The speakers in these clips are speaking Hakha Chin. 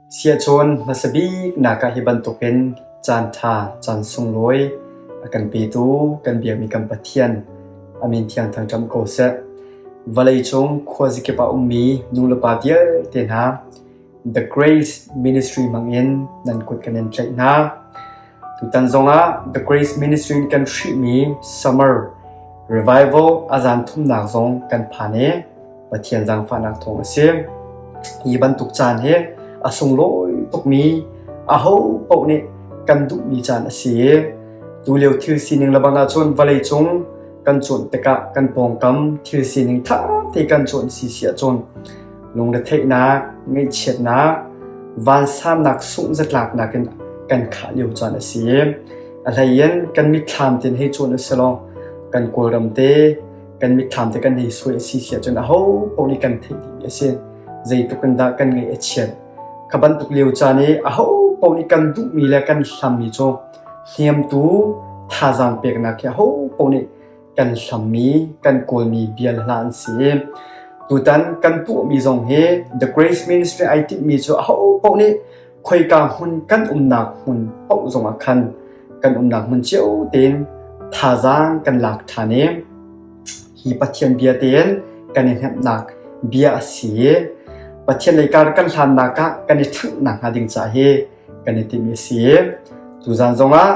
Siahcawn hmasa bik nak ah hi bantukin caan ṭha, caan sunglawi a kan petu kan biakmi kan Pathian a min thiang thangṭam ko seh. Vawleicung khuazakip ah ummi nulepa vialte hna The Grace Ministry hmangin nan kut kan in tlaih hna. Tutan zongah The Grace Ministry in kan hrihmi Summer Revival a zan thumnak zong kan phan i Pathian zaangfahnak thawng a si. Hi bantuk caan hi a sunglawi tukmi aho paoh nih kan duhmi caan a si i tulio thil sining lebang ahcun vawleicung kan cuanh tikah kan pawngkam thil sining ṭha te kan cuanh si si ahcun lungretheihnak, ngaihchiatnak, vansannak sungh zatlaknak in kan khah lio caan a si i a hleiin kan mitthlam tein hei cuan u silaw kan Kawlram te kan mitthlam te kan hei suai a si si ahcun aho paoh nih kan theih dihmi a si. Zeitluk in dah kan ngaih a chiat. Kha bantuk lio caan i aho paoh nih kan duhmi le kan hlammi cu hniamtu thazaang peknak hi aho paoh nih kan hlammi, kan kawlmi bia le hla an si. Tutan kan tuahmi zong hi The Grace Ministry ai timhmi cu aho paoh nih khoika hmun kan umnak hmun paoh zongah khan kan umnak hmun cio tein thazaang kan lak ṭhan i hi Pathian bia tein kan i hnemhnak bia a si i Pathian lei kar kan hlannak ah kan i ṭhanghnak hnga ding ca hi kan i timh a si. Tuzan zongah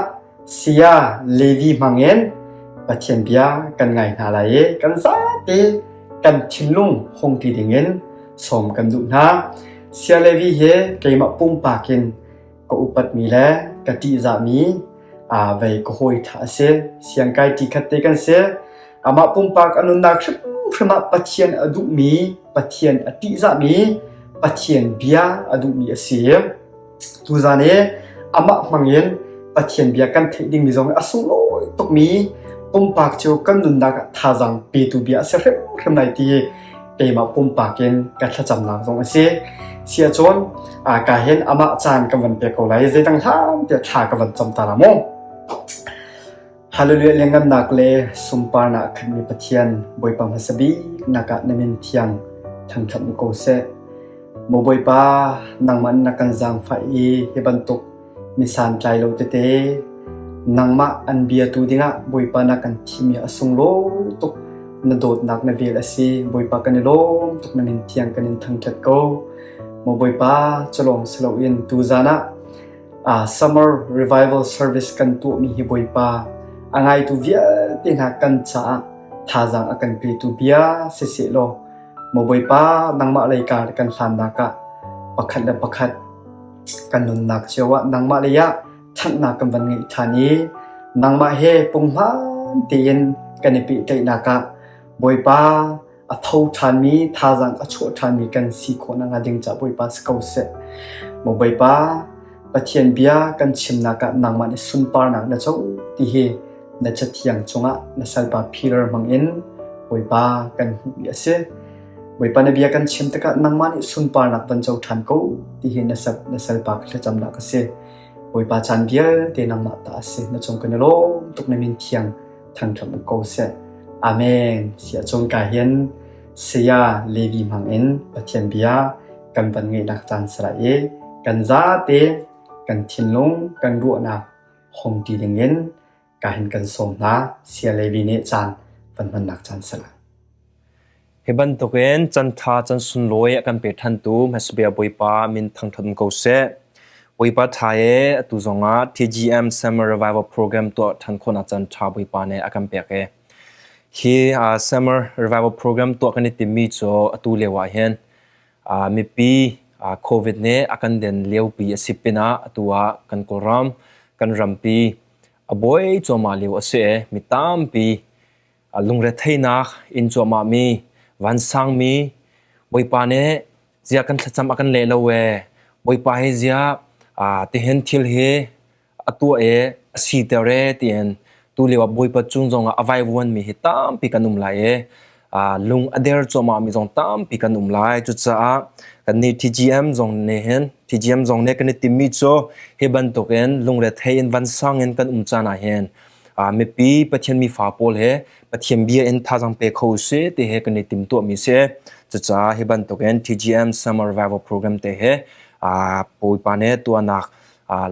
Saya Levi hmangin Pathian bia kan ngai hna lai i kan zate kan thinlung hung ti dingin sawm kan duh hna. Saya Levi hi keimah pumpak in ka upatmi le ka ṭihzahmi vei ka hawi ṭha a si. Siangkai ṭi khat te kan si. Amah pumpak a nunnak hrimhrim ah Pathian a duhmi, Pathian a ṭihzahmi, Pathian bia a duhmi a si. Tuzan i amah hmangin Pathian bia kan theih dingmi zong a sunglawi tukmi pumpak cu kan nunnak ah thazaang petu bia a si hrimhrim lai ti keimah pumpak in ka thlacamnak zong a si. Siahcun ka hin amah caan ka van pek ko lai. Zeidang hlan tiah thla ka van cam ta la mu. Hallelujah lianngannak le sunparnak a khatmi Pathian Bawipa hmasa bik nak ah na min thiang thangṭhat ko seh. Maw Bawipa, nangmah na kan zaangfah i hi bantuk mi santlai lo tete nangmah an biatu dingah Bawipa na kan thim i a sunglawi tuk na dawtnak na vel a si. Bawipa kan i lawm tuk na min thiang kan in thangṭhat ko. Maw Bawipa, culawng si loin tuzan ah Summer Revival Service kan tuahmi hi Bawipa a ngaitu vialte hna kan caah thazaang a kan petu bia siseh law maw Bawipa nangmah lei kar kan hlannak ah pakhat le pakhat kan nunnak cio ah nangmah lei ah ṭhanghnak kan van ngeih ṭhan i nangmah he punghman tein kan i pehtlaihnak ah Bawipa a tho ṭhanmi thazaang a chuah ṭhanmi kan si khawh nakhnga ding caah Bawipa si ko seh. Maw Bawipa, Pathian bia kan chimnak ah nangmah nih sunparnak na co ti hi na Cathiang cungah na salpa Peter hmangin Bawipa kan hmuhmi a si. Bawipa na bia kan chim tikah nangmah nih sunparnak van co ṭhan ko ti hi na salpa ka thlacamnak a si. Bawipa caan vialte nangmah ta a si. Na cung kan i lawm tuk na min thiang thangṭhat ko seh. Amen. Siahcun ka hin saya Levi hmangin Pathian bia kan van ngeihnak caan si lai i kan zate kan thinlung kan ruahnak hong ti dingin ka hin kan sawm hna. Saya Levi nih caan van hmannak caan si lai. Hi bantukin can ṭha can sunlawi a kan pe ṭhantu hmasabia Bawipa min thangṭhat um ko seh. Bawipa ṭha e atu zongah TGM Summer Revival Program tuah ṭhan khawhnak can ṭha Bawipa nih a kan pek e. Hi Summer Revival Program tuah kan i timmi cu atu lio ah hin mipi COVID nih a kan den liopi a si pinah atu ah kan Kawlram, kan rampi a buai cuahmah lio a si e. Mi tampi lungretheinak in cuahmahmi vansangmi Bawipa nih zia kan thlacam a kan leh lo ee Bawipa hi zia tihin thil hi a tuah e a siter e tiin tu lio ah Bawipa cung zongah a vaivuanmi hi tampi kan um lai e lung a der cuahmahmi zong tampi kan um lai. Cucaah kannih TGM zong nih hin TGM zong nih kan i timmi cu hi bantukin lungrethei in vansang in kan um caan ah hin mipi Pathian mifa pawl he Pathian bia in thazaang pe kho si ti he kan i timtuahmi si. Cucaah hi bantukin TGM Summer Revival Program te he Bawipa nih tuahnak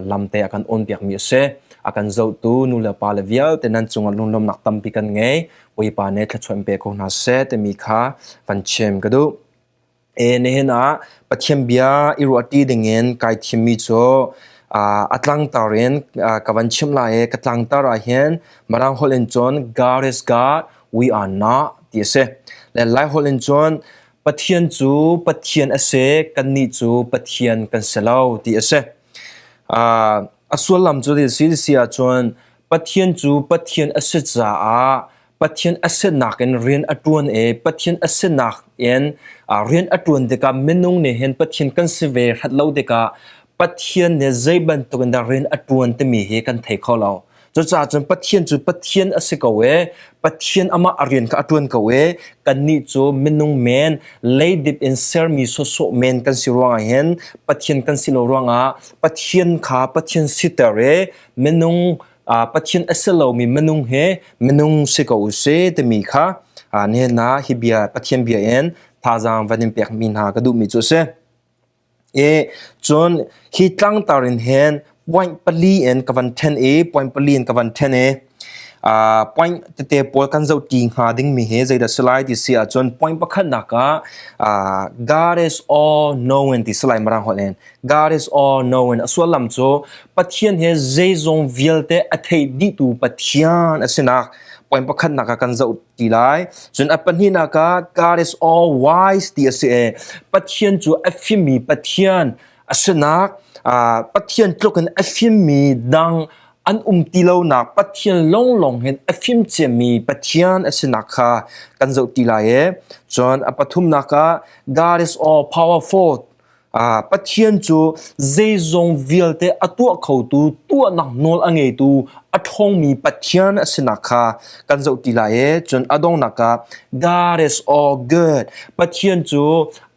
lamte a kan awnpiakmi a si. A kan zohtu nu le pa le vialte nan cungah lunglawmhnak tampi kan ngei. Bawipa nih thluachuah in pe ko hna seh timi kha van chim ka duh. E nihin ah Pathian bia i ruahṭi dingin kai thimmi cu a tlangtar in ka van chimh lai i ka tlangtar ah hin Mirang holh in cun God is God, we are not ti a si. Le Lai holh in cun Pathian cu Pathian a si, kannih cu Pathian kan si lo ti a si. A sullam cu ti si si ahcun Pathian cu Pathian a si caah Pathian a sinak in rian a ṭuan i Pathian a sinak in rian a ṭuan tikah minung nih hin Pathian kan si ve hrat lo tikah Pathian nih zei bantuk in dah rian a ṭuan timi hi kan thei kho lo. Cucaah cun Pathian cu Pathian a si ko i Pathian amah a rian kha a ṭuan ko i kannih cu minung men leidip in sermi sawsawh men kan si ruangah hin Pathian kan si lo ruangah Pathian kha Pathian siter i minung Pathian a si lomi minung he minung si ko u si timi kha nihin ah hi bia Pathian bia in thazaang van in pekmi hna ka duhmi cu a si. I cun hi tlangtar in hin point pali in ka van then i point pali in ka van then i point tete pawl kan zoh ṭi hnga dingmi hi zeidah si lai ti si ahcun point pakhatnak ah God is all knowing ti si lai Mirang holh in God is all knowing a sullam cu Pathian he zeizong vialte a thei dihtu Pathian a sinak point pakhatnak ah kan zoh ti lai. Cun a pahnihnak ah God is all wise ti a si i Pathian cu a fimmi Pathian a sinak Pathian tluk in a fimmi dang an um ti lonak Pathian lawnglawng hin a fim ciami Pathian a sinak kha kan zoh ti lai i cun a pathumnak ah God is all powerful Pathian cu zeizong vialte a tuah khotu, tuahnak nawl a ngeitu, a ṭhawngmi Pathian a sinak kha kan zoh ti lai i cun a donghnak ah God is all good. Pathian cu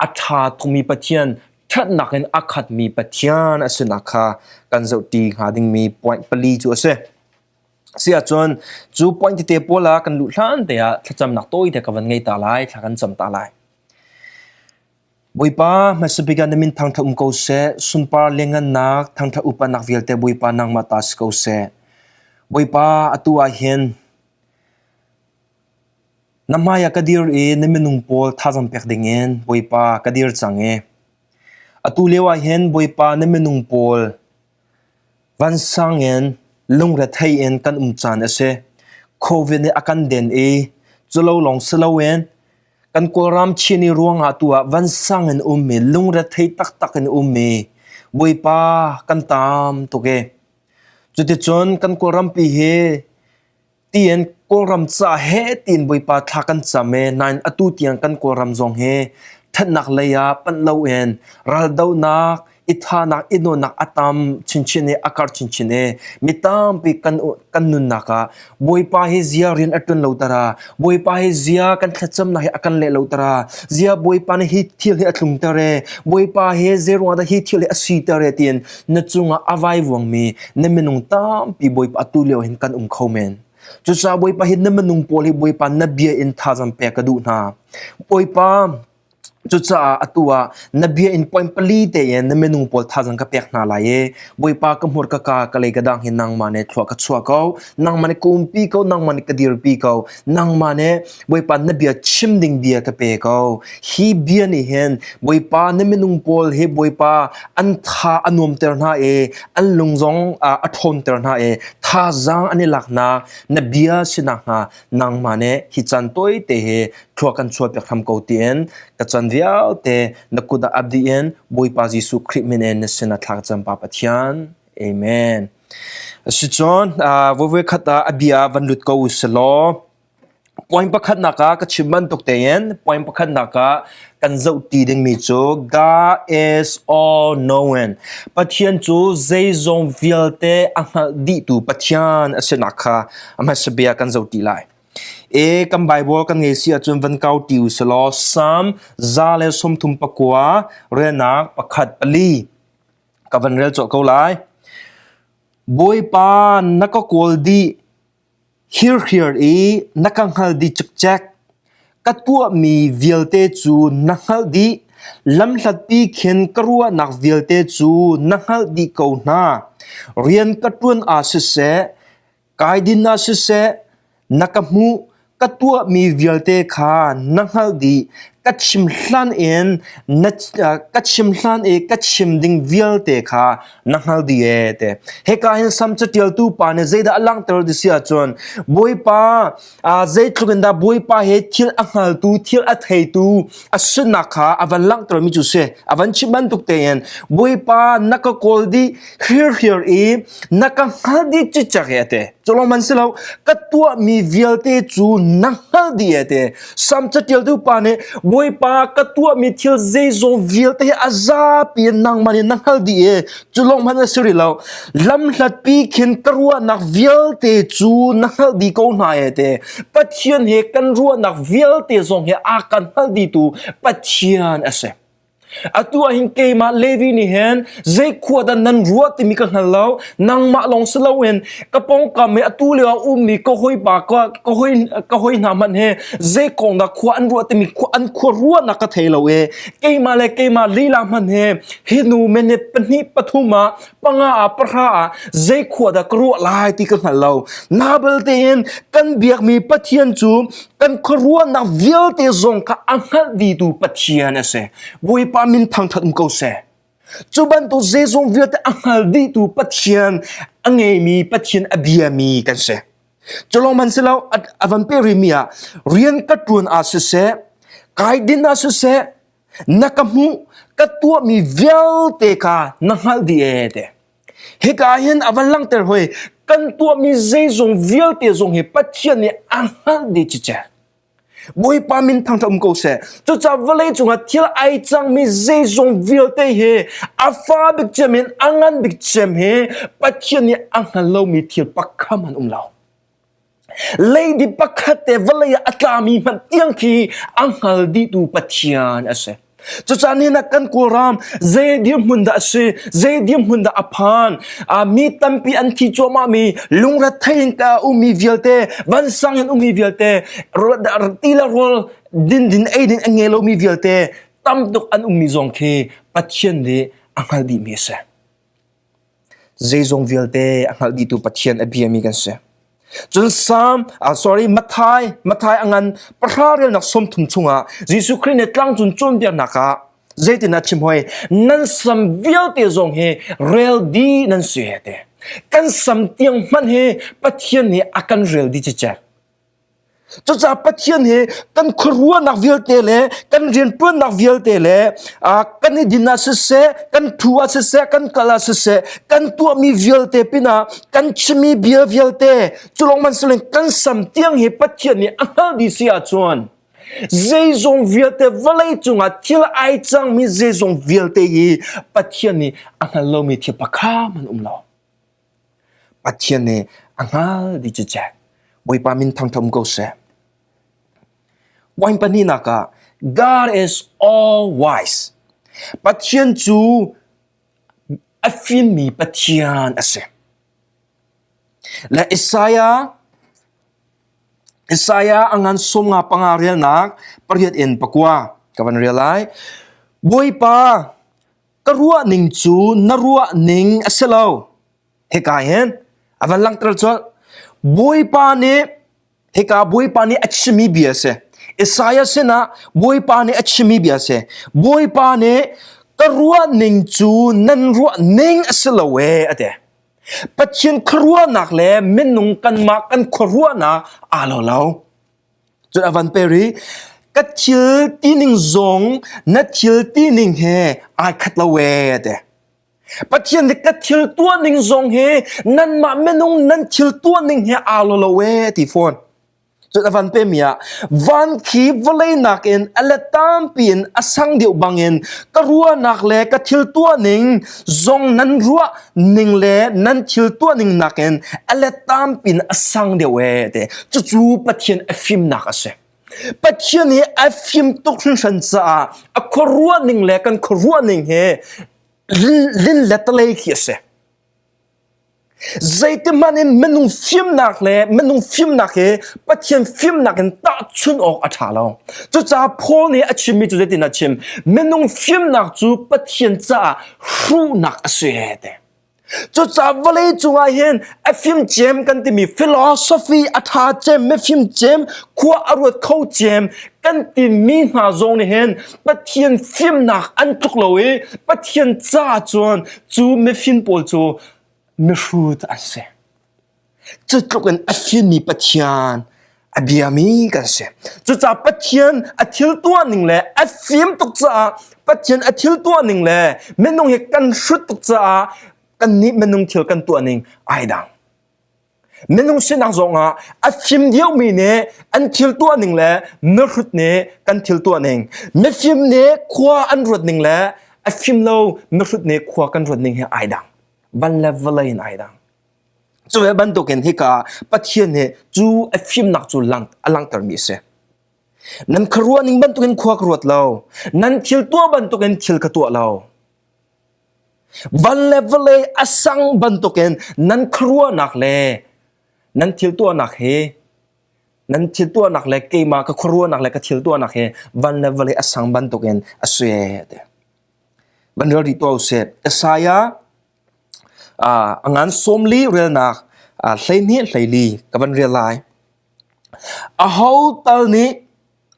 a ṭha tukmi Pathian, ṭhatnak in a khatmi Pathian a sinak kha kan zoh ti hnga dingmi point pali cu a si. Si ahcun cu point tete pawl ah kan luh hlan te ah thlacamnak tawite ka van ngei ta lai, thla kan cam ta lai. Bawipa, hmasa bik ah na min thangṭhat um ko seh. Sunpar lianngannak, thangṭhat upatnak vialte Bawipa nangmah ta si ko seh. Bawipa, atu ah hin na hmai ah ka dir i na minung pawl thazaang pek dingin Bawipa ka dir cang i atu lio ah hin Bawipa na minung pawl vansang in lungrethei in kan um caan a si. Covid nih a kan den i culo lawng si loin Kan Kawlram Chin i ruangah tu ah vansang in ummi, lungrethei taktak in ummi Bawipa kan tam tuk e. Cuticun kan Kawlrampi hi tiin Kawlram ca he tiin Bawipa thla kan cam e nain atu tiang kan Kawlram zong hi thatnak lei ah panh loin raldohnak i thanak i nawnak a tam chinchin i a kar chinchin i mi tampi kan kan nunnak ah Bawipa hi zia rian a ṭuan lo tara Bawipa hi zia kan thlacamnak hi a kan leh lo tara zia Bawipa nih hi thil hi a tlungter e Bawipa hi zeiruang dah hi thil hi a siter e tiin na cungah a vaivuangmi na minung tampi Bawipa atu lio hin kan um kho men. Cucaah Bawipa hi na minung pawl hi Bawipa na bia in thazaang pek ka duh hna. Bawipa Cucaah atu ah na bia in point pali tein na minung pawl thazaang ka pek hna lai i Bawipa ka hmur ka ka ka lei ka dang hi nangmah nih thlua ka chuah ko nangmah nih ka umpi ko nangmah nih ka dirpi ko nangmah nih Bawipa na bia chim ding bia ka pe ko hi bia nih hin Bawipa na minung pawl hi Bawipa an tha a nuamter hna i an lung zong a ṭhawnter hna i thazaang an i laknak na bia si nakhnga nangmah nih hi caan tawite hi thlua kan chuahpiak hram ko tiin ka chan vialte na kut ah ap dih in Bawipa Jesuh Khrih min in na sin ah thla ka cam Pa Pathian. Amen. Asicun voi khat ah a bia van lut ko u selaw point pakhatnak ah ka chim bantuk tein point pakhatnak ah kan zoh ti dingmi cu God is all knowing. Pathian cu zeizong vialte a hngalh dihtu Pathian a sinak kha a hmasa bia kan zoh ti lai. E kan Bible kan ngei si ahcun van kau ti u selaw Psalm 139 relnak pakhat pali ka van rel cawh ko lai. Bawipa na ka kawl dih hirhiar i na ka hngal dih cikcek. Ka tuahmi vialte cu na hngalh dih. Lamhlatpi khin ka ruahnak vialte cu na hngalh dih ko hna. Rian ka ṭuan ah siseh, kai din ah siseh, na ka hmuh, ka tuahmi vialte kha na hngalh dih. Ka chim hlan in na ka chim hlan i ka chim ding vialte kha na hngal dih ee te. Hika hin Sam caṭialtu pa nih zeidah a langhter ti si ahcun Bawipa zeitluk in dah Bawipa he thil a hngaltu, thil a theitu a sinak kha a van langhtermi cu si. A van chim bantuk tein Bawipa na ka kawl dih hirhiar i na ka hngal dih cicak e te. Culong man si lo, ka tuahmi vialte cu na hngal dih e te. Sam caṭialtu pa nih Bawipa ka tuahmi thil zeizong vialte hi a zapi in nangmah nih na hngal dih e. Culong hmanh a si rih lo. Lamhlatpi khin ka ruahnak vialte cu na hngalh dih ko hna e te. Pathian he kan ruahnak vialte zong hi a kan hngalh dihtu Pathian a si. Atu ah hin keimah Levi nih hin zei khua dah nan ruah timi ka hngal lo. Nangmah lawng si loin ka pawngkam i atu lio ah ummi ka hawipa ka, ka hawi ka hawi hna hmanh hi zei kong dah khua an ruah timi khua an khua ruahnak ka thei lo i keimah le keimah lila hmanh hi hi nu minute pahnih pathum ah panga ah pahra ah zei khua dah ka ruah lai ti ka hngal lo. Na belte in kan biakmi Pathian cu kan khuaruahnak vialte zong kha a hngalh dihtu Pathian a si. Bawipa min thangṭhat um ko seh. Cu bantuk zeizong vialte a hngal dihtu Pathian a ngeimi Pathian a biami kan si. Culong man si lo a van pe rimi ah rian ka ṭuan ah siseh, kai din ah siseh, na ka hmuh ka tuahmi vialte kha na hngalh dih ee te. Hika hin a van langhter hoi kan tuahmi zeizong vialte zong hi Pathian nih a hngalh dih cicek. Bawipa min thangṭhat um ko seh. Cucaah vawlei cungah thil ai cangmi zeizong vialte hi a fa bik cem in a ngan bik cem hi Pathian nih a hngal lomi thil pakhat an um lo. Leidip pakhat te vawlei ah a tlami hmanh tiang khi a hngal dihtu Pathian a si. Cucaah nihin ah kan Kawlram zei dirhmun dah a si, zei dirhmun dah a phan, mi tampi an thi cuahmah mi, lungrethei in ummi vialte, vansang in ummi vialte, ti le rawl din din ei ding a ngei lomi vialte tam tuk an ummi zong khi Pathian nih a hngal dihmi a si. Zeizong vialte a hngalh dihtu Pathian a biami kan si. Cun Salm, sorry, Matthai, Matthai a ngan pahra relnak 30 chungah Jesuh Khrih nih tlangcun cawnpiaknak ah zeitin a chim hoi nan sam vialte zong hi rel dih nan si he te. Kan sam tiang hmanh hi Pathian nih a kan rel dih cicek. Cucaah Pathian hi kan khuaruahnak vialte le kan rianṭuannak vialte le kan i din ah siseh, kan thu ah siseh, kan kal ah siseh, kan tuahmi vialte pinah kan chimmi bia vialte culong man siloin kan sam tiang hi Pathian nih a hngalh dih si ahcun zeizong vialte vawlei cungah thil ai cangmi zeizong vialte hi Pathian nih a hngal lomi thil pakhat hmanh um lo. Pathian nih a hngal dih cicek. Bawipa min thangṭhat um ko seh. Point pahnihnak ah God is all wise. Pathian cu a fimmi Pathian a si. Le Isaiah Isaiah a ngan 55 relnak pariat in pakua ka van rel lai. Bawipa ka ruah ning cu na ruah ning a si lo. Hika hin a van langhter colh. Bawipa nih hika Bawipa nih a chimmi bia a si. Isaiah sinah Bawipa nih a chimmi bia a si. Bawipa nih ka ruah ning cu nan ruah ning a si lo ee a ti. Pathian khuaruahnak le minung kanmah kan khuaruahnak aa lo lo. Cun a van per i ka thil tining zong na thil tining he ai khat lo ee ti. Pathian nih ka thil tuah ning zong hi nanmah minung nan thil tuah ning he aa lo lo ee ti fawn. Cun a van pemi ah van khi vawlei nakin a let tampi in a sang deuh bangin ka ruahnak le ka thil tuah ning zong nan ruah ning le nan thil tuah ning nakin a let tampi in a sang deuh ee ti. Cucu Pathian a fimnak a si. Pathian hi a fim tuk hringhran caah a khuaruah ning le kan khuaruah ning hi lin le talei khi a si. Zeitihmanh in minung fimnak le minung fimnak hi Pathian fimnak in tahchunh awk a ṭha lo. Cucaah Paul nih a chimmi cu zeitin a chim? Minung fimnak cu Pathian caah hruhnak a si te. Cucaah vawlei cungah hin a fim cem kan timi philosophy a ṭha cem, mifim cem, khua a ruat kho cem kan timi hna zong nih hin Pathian fimnak an tluk lo i Pathian ca cun cu mifim pawl cu mihrut an si. Cu tluk in a fimmi Pathian a biami kan si. Cucaah Pathian a thil tuah ning le a fim tuk caah Pathian a thil tuah ning le minung hi kan hrut tuk caah kannih minung thil kan tuah ning ai dang. Minung sinak zongah a fim deuhmi nih an thil tuah ning le mihrut nih kan thil tuah ning, mifim nih khua an ruat ning le a fim lo mihrut nih khua kan ruat ning hi ai dang. Van le vawlei in ai dang. Cu ve bantukin hika Pathian nih cu a fimnak cu lang, a langhtermi a si. Nan khuaruah ning bantukin khua ka ruat lo. Nan thil tuah bantukin thil ka tuah lo. Van le vawlei a sang bantukin nan khuaruahnak le nan thil tuahnak hi nan thil tuahnak le keimah ka khuaruahnak le ka thil tuahnak hi van le vawlei a sang bantukin a si. Van rel rih tuah usih. Isaiah A ngan 40 relnak 12 hleili ka van rel lai. Aho tal nih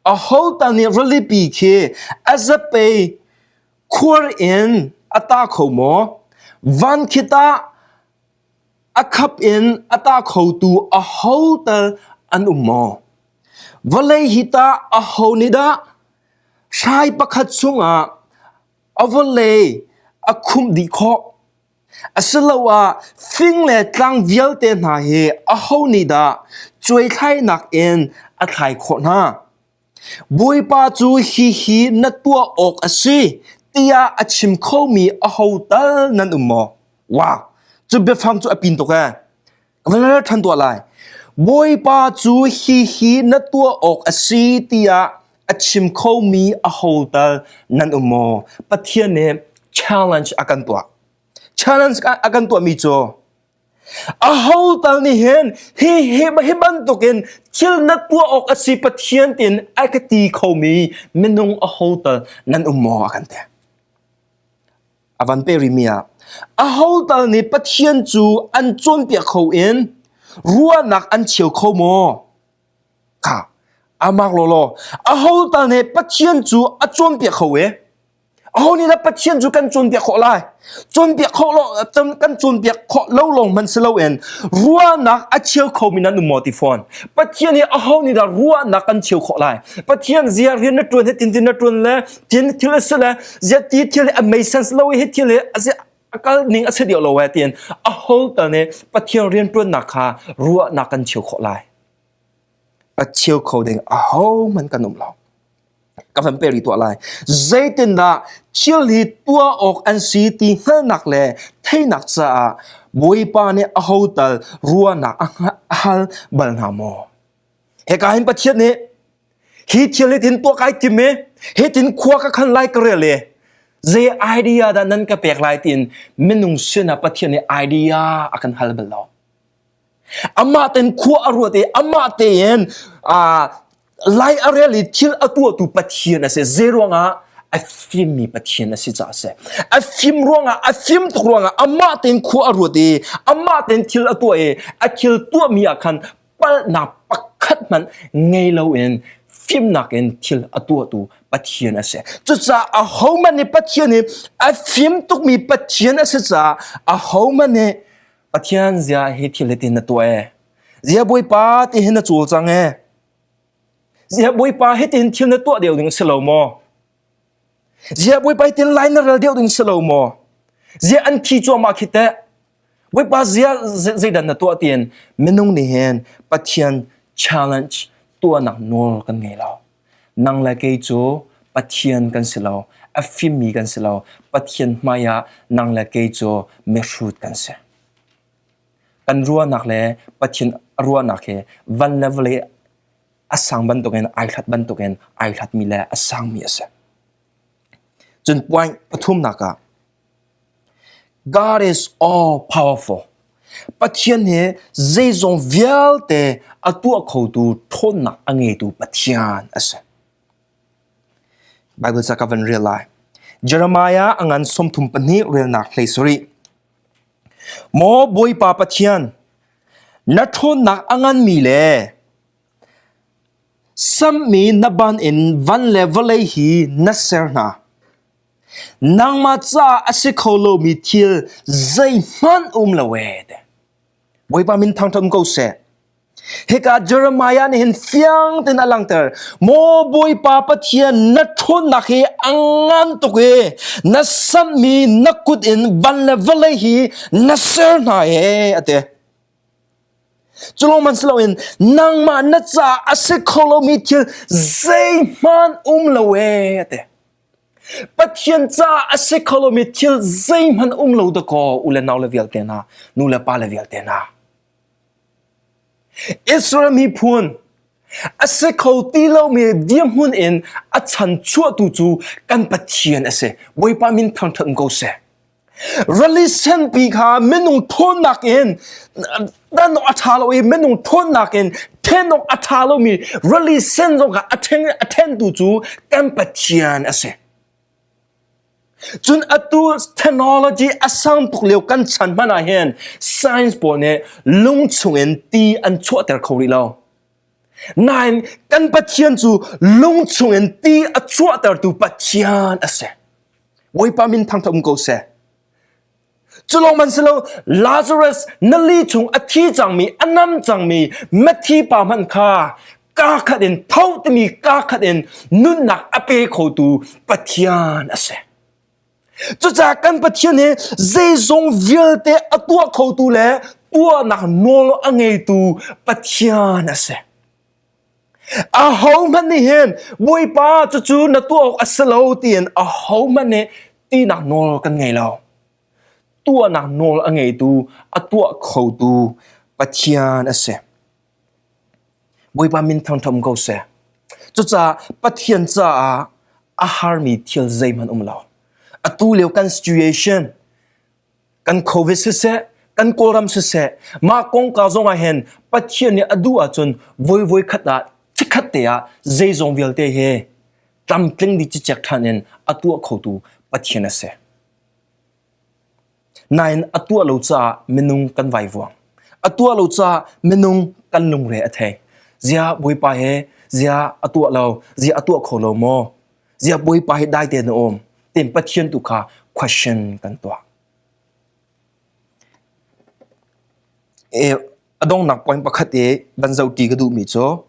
aho tal nih rilipi khi a zapei khuar in a ta kho maw? Van khi tah a khap in a ta khotu aho tal an um maw? Vawlei hi tah aho nih dah hrai pakhat chungah a vawlei a khumh dih khawh. Asiloah fing le tlang vialte hna hi aho nih dah cuaithlainak in a thlai khawh hna? Bawipa cu hihi na tuah awk a si tiah a chim khomi aho tal nan um maw? Wow! Cu biafang cu a pin tuk ee. Ka van rel ṭhan tuah lai. Bawipa cu hihi na tuah awk a si tiah a chim khomi aho tal nan um maw? Pathian nih challenge a kan tuah. Challenge a kan tuahmi cu aho tal nih hin hi hi hi bantukin thil na tuah awk a si Pathian tin a ka ti khomi minung aho tal nan um maw a kan ti. A van pe rihmi ah aho tal nih Pathian cu an cawnpiak kho in ruahnak an cheu kho maw? Kha amak lawlaw. Aho tal nih Pathian cu a cawnpiak kho e? Aho nih dah Pathian cu kan cawnpiak khawh lai? Cawnpiak khawh lo kan cawnpiak khawh lo lawng hmanh si loin ruahnak a cheu khomi nan um maw ti fawn. Pathian hi aho nih dah ruahnak kan cheu khawh lai? Pathian zia rian na ṭuan hi tin tin na ṭuan le tin thil a si le zia ti thil hi a make sense lo i hi thil hi a kal ning a si deuh lo eh tiin aho tal nih Pathian rian ṭuannak kha ruahnak kan cheu khawh lai. A cheu kho ding ahohmanh kan um lo. Ka van pe rih tuah lai. Zeitindah thil hi tuah awk an si ti hngalhnak le theihnak caah Bawipa nih aho tal ruahnak a hal bal hna maw? Hika hin Pathian nih hi thil hi tin tuah kai tim i hi tin khua ka khan lai ka rel i zei idea dah nan ka pek lai tiin minung sinah Pathian nih idea a kan hal bal lo. Amah tein khua a ruat i amah tein lai a rel i thil a tuahtu Pathian a si. Zei ruangah a fimmi Pathian a si caah a si. A fim ruangah, a fim tuk ruangah amah tein khua a ruat i amah tein thil a tuah i a thil tuahmi ah khan palhnak pakhat hmanh ngei loin fimnak in thil a tuahtu Pathian a si. Cucaah ahohmanh nih Pathian hi a fim tukmi Pathian a si caah ahohmanh nih Pathian zia hi thil hi tin na tuah ee. Zia Bawipa ti hin na cul cang ee. Zia Bawipa hi tin thil na tuah deuh ding si lo maw? Zia Bawipa hi tin lai na rel deuh ding si lo maw? Zia an thi cuahmah khi teh. Bawipa zia zeidan na tuah tiin minung nih hin Pathian challenge tuahnak nawl kan ngei lo. Nang le kei cu Pathian kan si lo, a fimmi kan si lo. Pathian hmai ah nang le kei cu mihrut kan si. Kan ruahnak le Pathian ruahnak hi van le vawlei a sang bantukin ai hlat bantukin ai hlatmi le a sangmi a si. Cun point pathumnak ah God is all powerful. Pathian hi zeizong vialte a tuah khotu ṭhawnnak a ngeitu Pathian a si. Bible ca ka van rel lai. Jeremiah a ngan 32 relnak hlei sarih. Maw Bawipa Pathian, na ṭhawnnak a nganmi le sammi na ban in van le vawlei hi na ser hna. Nangmah caah a si kho lomi thil zeihmanh um lo ee. Bawipa min thangṭhat um ko seh. Hika Jeremiah nih hin fiang tein a langhter. Maw Bawipa Pathian na ṭhawnnak hi a ngan tuk i na samhmi na kut in van le vawlei hi na ser hna ee a ti. Culawng man si loin nangmah na caah a si kho lomi thil zeihmanh um lo ee a ti. Pathian caah a si kho lomi thil zeihmanh um lo dakaw u le nau le vialte hna, nu le pa le vialte hna. Israel miphun a si kho ti lomi dirhmun in a chan chuahtu cu kan Pathian a si. Bawipa min thangṭhat um ko seh. Rali senpi kha minung ṭhawnnak in dan awk a ṭha lo i minung ṭhawnnak in ṭhen awk a ṭha lomi rali sen zong kha a ṭhen a ṭhentu cu kan Pathian a si. Cun atu technology a sang tuk lio kan chan hmanh ah hin science pawl nih lung chungin ti an chuahter kho rih lo. Nain kan Pathian cu lung chungin ti a chuahtertu Pathian a si. Bawipa min thangṭhat um ko seh. Cu lawng man si lo Lazarus nali chung a thi cangmi a nam cangmi mithi pa hmanh kha kaa khat in tho timi kaa khat in nunnak a pe khotu Pathian a si. Cucaah kan Pathian hi zeizong vialte a tuah khotu le tuahnak nawl a ngeitu Pathian a si. Ahohmanh nih hin Bawipa cucu na tuah awk a si lo tiin ahohmanh nih tinak nawl kan ngei lo. Tuahnak nawl a ngeitu, a tuah khotu Pathian a si. Bawipa min thangṭhat ko seh. Cucaah Pathian caah a harmi thil zeihmanh um lo. Atu lio kan situation, kan COVID siseh, kan Kawlram siseh, mah kongkau zong ah hin Pathian nih a duh ahcun voi voi khat ah chikkhat te ah zeizong vialte he tlamtling dih cicek ṭhan in a tuah khotu Pathian a si. Nain a tuah lo caah minung kan vaivuang. A tuah lo caah minung kan lungre a thei. Zia Bawipa he zia a tuah lo, zia a tuah kho lo maw? Zia Bawipa hi dai tein a um. Tin Pathian tu kha question kan tuah. E, a dongnak point pakhat i van zohti ka duhmi cu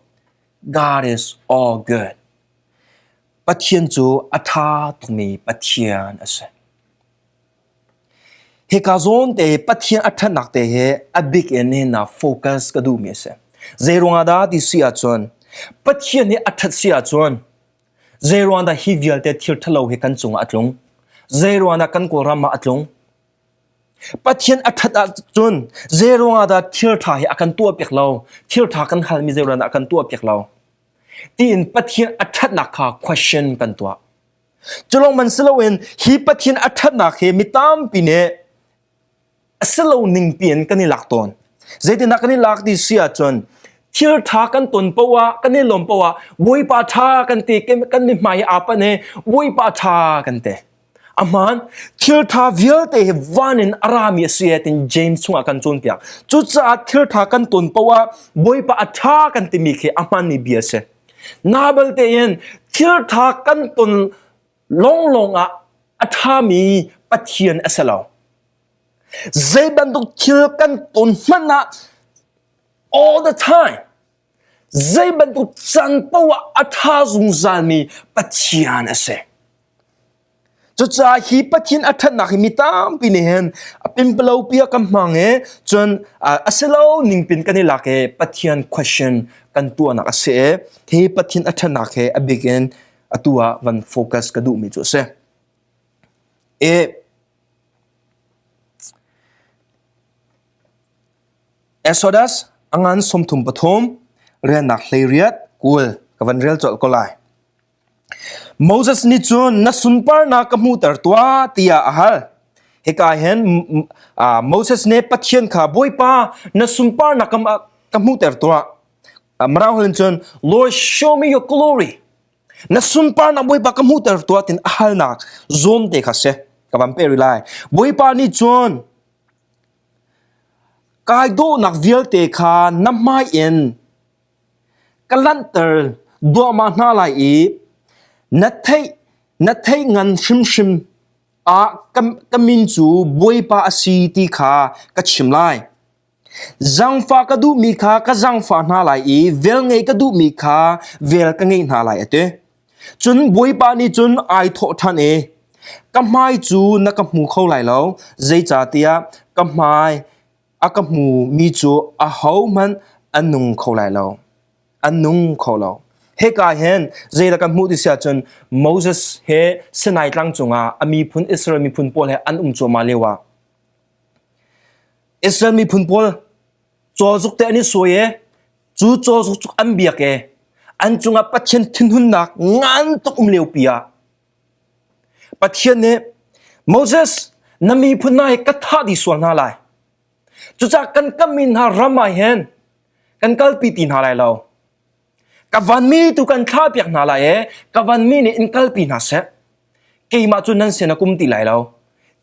God is all good. Pathian cu a ṭha tukmi Pathian a si. Hika zawn te Pathian a ṭhatnak te hi a bik in nihin ah focus ka duhmi a si. Zeiruang ah dah ti si ahcun Pathian hi a ṭhat si ahcun zeiruang dah hi vialte thil ṭhalo hi kan cungah a tlung? Zeiruang dah kan Kawlram ah a tlung? Pathian a ṭhat ahcun zeiruang ah dah thil ṭha hi a kan tuahpiak lo? Thil ṭha kan halmi zeiruang dah a kan tuahpiak lo? Tiin Pathian a ṭhatnak kha question kan tuah. Culawng man si loin hi Pathian a ṭhatnak hi mi tampi nih a si lo ning piin kan i lak tawn. Zeitindah kan i lak ti si ahcun thil ṭha kan ton poah ah kan i lawm poah ah Bawipa ṭha kan ti kan mithmai hi aa pan i Bawipa ṭha kan ti. A hmaan thil ṭha vialte hi van in a rami a si e tin James chungah kan cawnpiak. Cucaah thil ṭha kan ton poah ah Bawipa a ṭha kan timi khi a hmaanmi bia a si. Na balte in thil ṭha kan ton lawnglawng ah a ṭhami Pathian a si lo. Zei bantuk thil kan ton hmanh ah all the time zei bantuk can paoh ah a ṭha zungzalmi Pathian a si. Cucaah hi Pathian a ṭhatnak hi mi tampi nih hin a pimpalo pi ah kan hmang i cun a si lo ning pin kan i lak i Pathian question kan tuahnak a si i hi Pathian a ṭhatnak he a bik in atu ah van focus ka duhmi cu a si. I Exodus a ngan 33 riannak 18 kul ka van rel colh ko lai. Moses nih cun na sunparnak ka hmuhter tuah tiah a hal. Hika hin Moses nih Pathian kha Bawipa na sunparnak ka hmuhter tuah. Mirang holh in cun Lord show me your glory. Na sunparnak Bawipa ka hmuhter tuah tin a halnak zawn te kha si. Ka van pe rih lai. Bawipa nih cun kai dawhnak vialte kha na hmai in ka lanhter duahmah hna lai i na theih na theih ngan hrimhrim ah ka min cu Bawipa a si ti kha ka chim lai. Zangfah ka duhmi kha ka zangfah hna lai i velngeih ka duhmi kha vel ka ngeih hna lai a ti. Cun Bawipa nih cun ai thawh ṭhan i, Ka hmai cu na ka hmu kho lai lo, zeicahtiah ka hmai a ka hmumi cu ahohmanh an nung kho lai lo. An nung kho lo. Hika hin zeidah kan hmuh ti si ahcun Moses he Sinai tlang cungah a miphun Israel miphun pawl he an um cuahmah lio ah Israel miphun pawl cawzuk te an i suai i cu cawzuk cu an biak i an cungah Pathian thinhunnak ngan tuk um lio pi ah Pathian nih Moses na miphun hna hi ka thah dih sual hna lai. Cucaah kan kammi hna ram ah hin kan kalpi ti hna lai lo. Ka vanmi tu kan thlahpiak hna lai i ka vanmi nih in kalpi hna seh. Keimah cu nan sin a kum ti lai lo.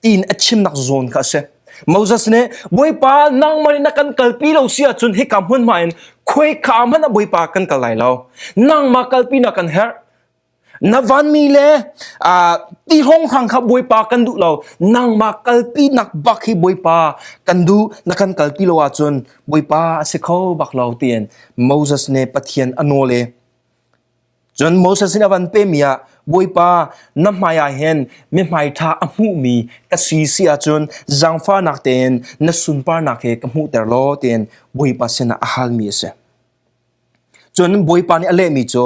Tiin a chimnak zawn kha a si. Moses nih Bawipa nangmah nih na kan kalpi lo si ahcun hika hmunhma in khuaika hmanh ah Bawipa kan kal lai lo. Nangmah kalpi na kan herh. Na vanmi le ti hrawnghrang kha Bawipa kan duh lo. Nangmah kalpinak bak hi Bawipa kan duh. Na kan kalpi lo ahcun Bawipa a si kho bak lo tiin Moses nih Pathian a nawl i cun Moses nih a van pemi ah Bawipa na hmai ah hin mihmai ṭha a hmuhmi ka si si ahcun zaangfahnak tein na sunparnak hi ka hmuhter law tiin Bawipa sinah a halmi a si. Cun Bawipa nih a lehmi cu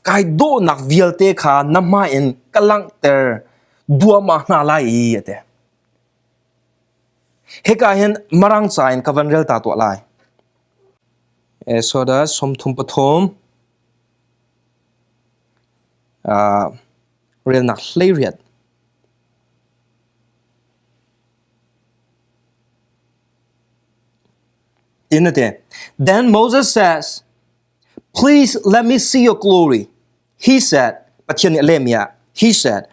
Kai dawhnak vialte kha na hmai in ka langhter duahmah hna lai i a ti. Hika hin Marang ca in ka van rel ta tuah lai. Exodus 33 uh, relnak 18. Tin a ti. Then Moses says, Please let me see your glory. He said, Pathian nih a lehmi ah, he said,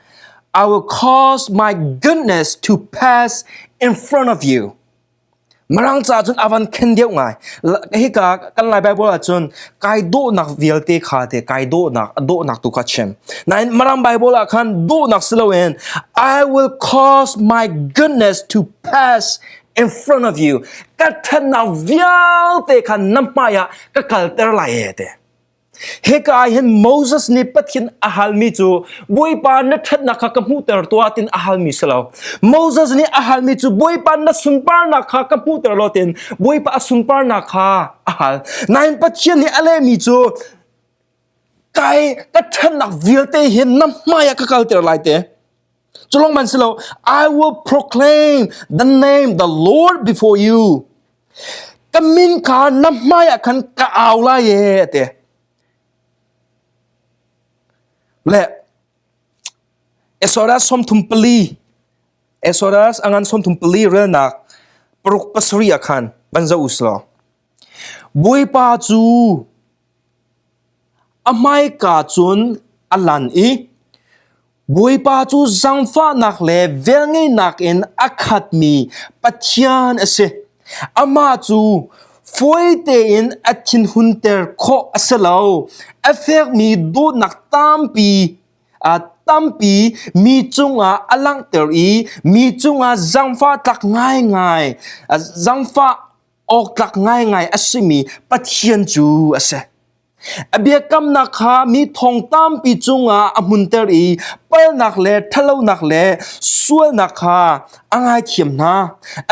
I will cause my goodness to pass in front of you. Mirang ca cun a van khen deuh ngai. Hika kan Lai Bible ahcun kai dawhnak vialte kha te kai dawhnak a dawhnak tu kha chim. Nain Mirang Bible ah khan dawhnak si loin I will cause my goodness to pass in front of you ka ṭhatnak vialte kha na hmai ah ka kalter lai e te hika ah hin Moses nih Pathian a halmi cu Bawipa na ṭhatnak kha ka hmuhter tuah tin a halmi si lo Moses nih a halmi cu Bawipa na sunparnak kha ka hmuhter law tin Bawipa a sunparnak kha a hal nain Pathian nih a lehmi cu kai ka ṭhatnak vialte hi na hmai ah ka kalter lai te Culong man si lo, I will proclaim the name the Lord before you. Ka min kha na hmai ah khan ka au lai e te. Le Exodus 34 Exodus angan 34 relnak paruk pasarih ah khan van zoh uslaw. Bawipa cu a hmaika cun a lan i Bawipa cu zaangfahnak le velngeihnak in a khatmi Pathian a si. Amah cu fawi tein a thinhunter khawh a si lo. A fekmi dawtnak tampi tampi mi cungah a langhter i mi cungah zaangfah tlak ngaingai zaangfah awktlak ngaingai a simi Pathian cu a si. A biakamnak kha mi thong tampi cungah a hmunter i palnak le ṭhalonak le sualnak kha a ngaithiam hna.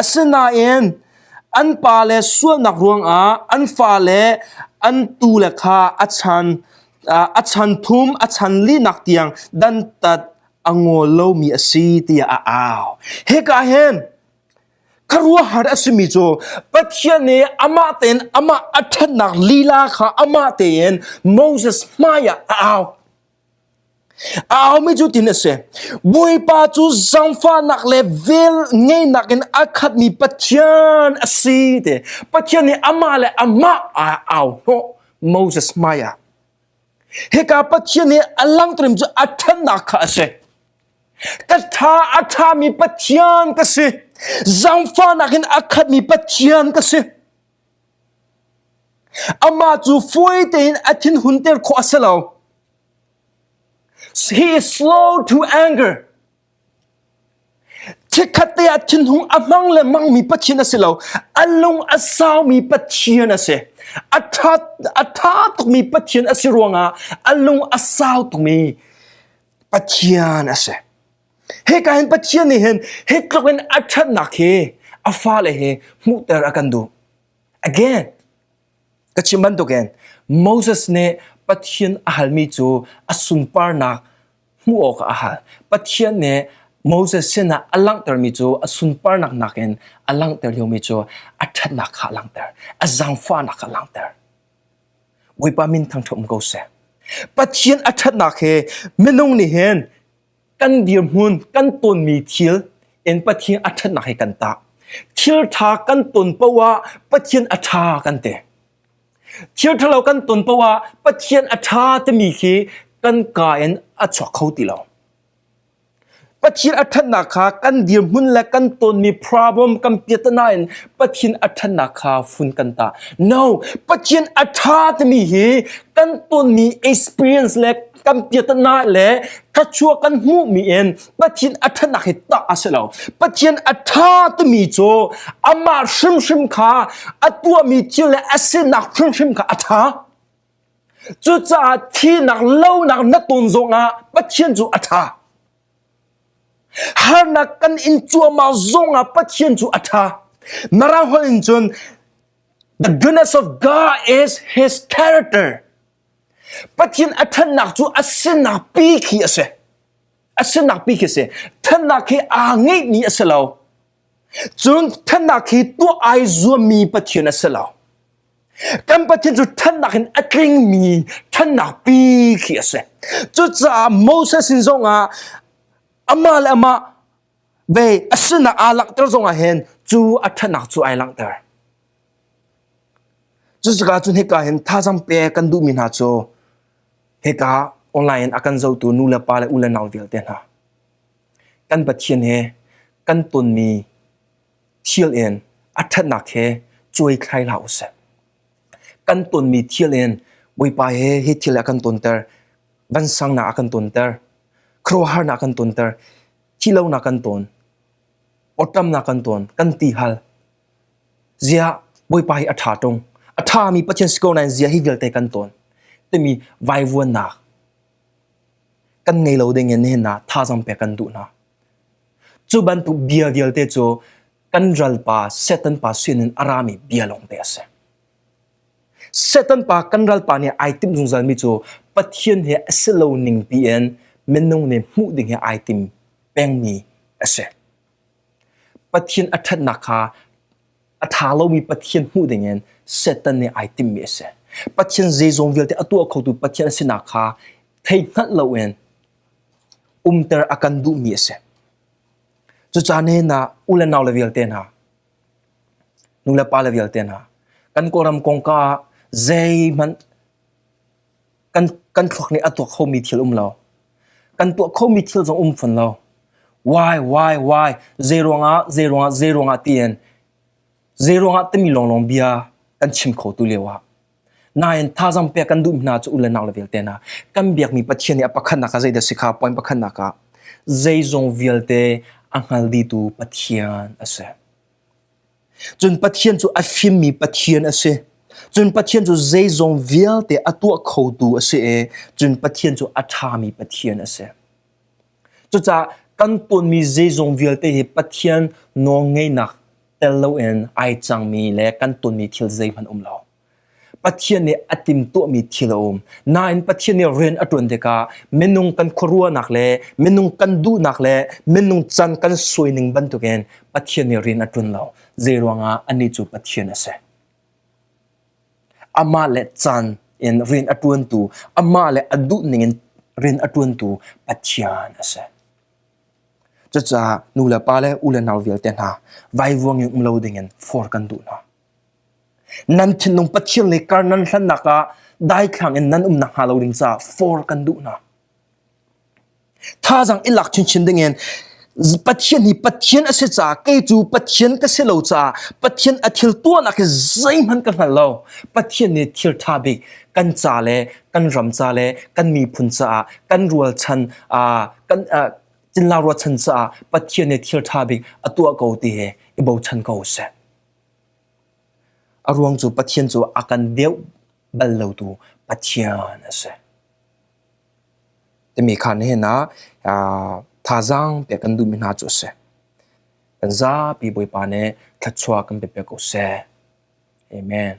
Asinain an pale sualnak ruangah an fale an tule kha a chan a chan thum a chan linak tiang dantat a ngol lomi a si tiah a au. Hika hin Khuaruahhar a simi cu Pathian nih amah tein amah a ṭhatnak lila kha amah tein Moses hmaiah a au. Aumi cu tin a si. Bawipa cu zaangfahnak le vel ngeinak in a khatmi Pathian a si te. Pathian nih amah le amah aa au hnawh Moses hmai ah. Hika Pathian nih a langhter cu a ṭhatnak kha a si. Ka ṭha a ṭhami Pathian ka si. Zaangfahnak in a khatmi Pathian ka si. Amah cu fawi tein a thinhunter khawh a si lo. He is slow to anger. Chikkhat te ah thinhung a hmang le mangmi Pathian a si lo. A lung a saumi Pathian a si. A ṭha, a ṭha tukmi Pathian a si ruangah a lung a sau tukmi Pathian a si. Hika hin Pathian nih hin hi tluk in a ṭhatnak hi a fale hi hmuhter a kan duh. Again, Ka chim bantukin Moses nih Pathian a halmi cu a sunparnak hmuh awkah a hal. Pathian nih Moses sinah a langhtermi cu a sunparnak nakin a langhter liomi cu a ṭhatnak kha a langhter, a zaangfahnak kha a langhter. Bawipa min thangṭhat um ko seh. Pathian a ṭhatnak hi minung nih hin kan dirhmun kan tonmi thil in Pathian a ṭhatnak he kan tah. Thil ṭha kan ton paoh ah Pathian a ṭha kan ti. Thil ṭhalo kan ton paoh ah Pathian a ṭha timi khi kan kaa in a chuak kho ti lo. Pathian a ṭhatnak kha kan dirhmun le kan tonmi problem kan piatana in Pathian a ṭhatnak kha fun kan tah. No, Pathian a ṭha timi hi kan tonmi experience le kan piatana le thluachuah kan hmuhmi in Pathian a ṭhatnak hi tah a si lo. Pathian a ṭha timi cu amah hrimhrim kha a tuahmi thil le a sinak hrimhrim kha a ṭha. Cucaah thihnak lonak na ton zongah Pathian cu a ṭha. Harnak kan in cuahmah zongah Pathian cu a ṭha. Mirang holh in cun the goodness of God is his character. Pathian a ṭhatnak cu a sinak pi khi a si. A sinak pi khi a si. Ṭhatnak hi aa ngeihmi a si lo. Cun ṭhatnak hi tuah ai zuammi Pathian a si lo. Kan Pathian cu ṭhatnak in a tlingmi ṭhatnak pi khi a si. Cucaah Moses sin zongah amah le amah ve a sinak aa langhter zongah hin cu a ṭhatnak cu ai langhter. Cucaah cun hika hin thazaang pe kan duhmi hna cu hika online in a kan zohtu nu le pa le u le nau vialte hna kan Pathian he kan tonmi thil in a ṭhatnak he cuai thlai hlah usih. Kan tonmi thil in Bawipa he hi thil a kan tonter, vansangnak a kan tonter, khuaruahharnak a kan tonter, thihlonak kan ton, awṭamnak kan ton, kan tihal. Ziah Bawipa hi a ṭha ṭung. A ṭhami Pathian si ko nain ziah hi vialte kan tawn timi vaivuannak kan ngei lo ding in nihin ah thazaang pek kan duh hna. Cu bantuk bia vialte cu kan ralpa Satan pa sinin a rami bia lawngte a si. Satan pa kan ralpa nih ai timh zungzalmi cu Pathian he a si lo ning piin minung nih hmuh ding he ai tim pengmi a si. Pathian a ṭhatnak kha a ṭha lomi Pathian hmuh dingin Satan nih ai timhmi a si. Pathian zeizong vialte a tuah khotu Pathian a sinak kha thei hngalh loin umter a kan duhmi a si. Cucaah nihin ah u le nau le vialte hna, nu le pa le vialte hna, kan Kawlram kongka ah zeihmanh kan thluak nih a tuak khomi thil um lo. Kan tuah khomi thil zong um fawn lo. Why, why, why? Zei ruangah, zei ruangah, zei ruangah tiin zei ruangah timi lawnglawng bia kan chim kho tu lio ah. Nain thazang pek kan duh hna cu u le nau le vialte hna kan biakmi Pathian nih a pakhatnak ah zeidah si kha point pakhatnak ah zeizong vialte a hngal dihtu Pathian a si. Cun Pathian cu a fimmi Pathian a si. Cun Pathian cu zeizong vialte a tuah khotu a si i cun Pathian cu a ṭhami Pathian a si. Cucaah kan tonmi zeizong vialte hi Pathian nawlngeihnak tel loin ai cangmi le kan tonmi thil zeihmanh um lo. Pathian nih a timtuahmi thil a um. Nain Pathian nih rian a ṭuan tikah minung kan khuaruahnak le minung kan duhnak le minung can kan suaining bantukin Pathian nih rian a ṭuan lo. Zeiruangah anih cu Pathian a si. Amah le caan in rian a ṭuantu, amah le a duhning in Rian a ṭuantu Pathian a si. Cucaah nu le pa le u le nau vialte hna vaivuang in um lo dingin forh kan duh hna. Nan thinlung Pathian le kar nan hlannak ah daithlang in nan um nakhnga lo ding caah forh kan duh hna. Thazaang i lak chinchin dingin Pathian hi Pathian a si caah kei cu Pathian ka si lo caah Pathian a thil tuahnak hi zeihmanh ka hngal lo. Pathian nih thil ṭha bik kan ca le kan ram ca le kan miphun caah kan rualchan kan cinla rualchan caah Pathian nih thil ṭha bik a tuah ko ti he i bochan ko seh. A ruang cu Pathian cu a kan deuh bal lotu Pathian a si. Timi kha nihin ah thazaang pek kan duhmi hna cu a si. Kan zapi Bawipa nih thluachuah kan pe piak ko seh. Amen.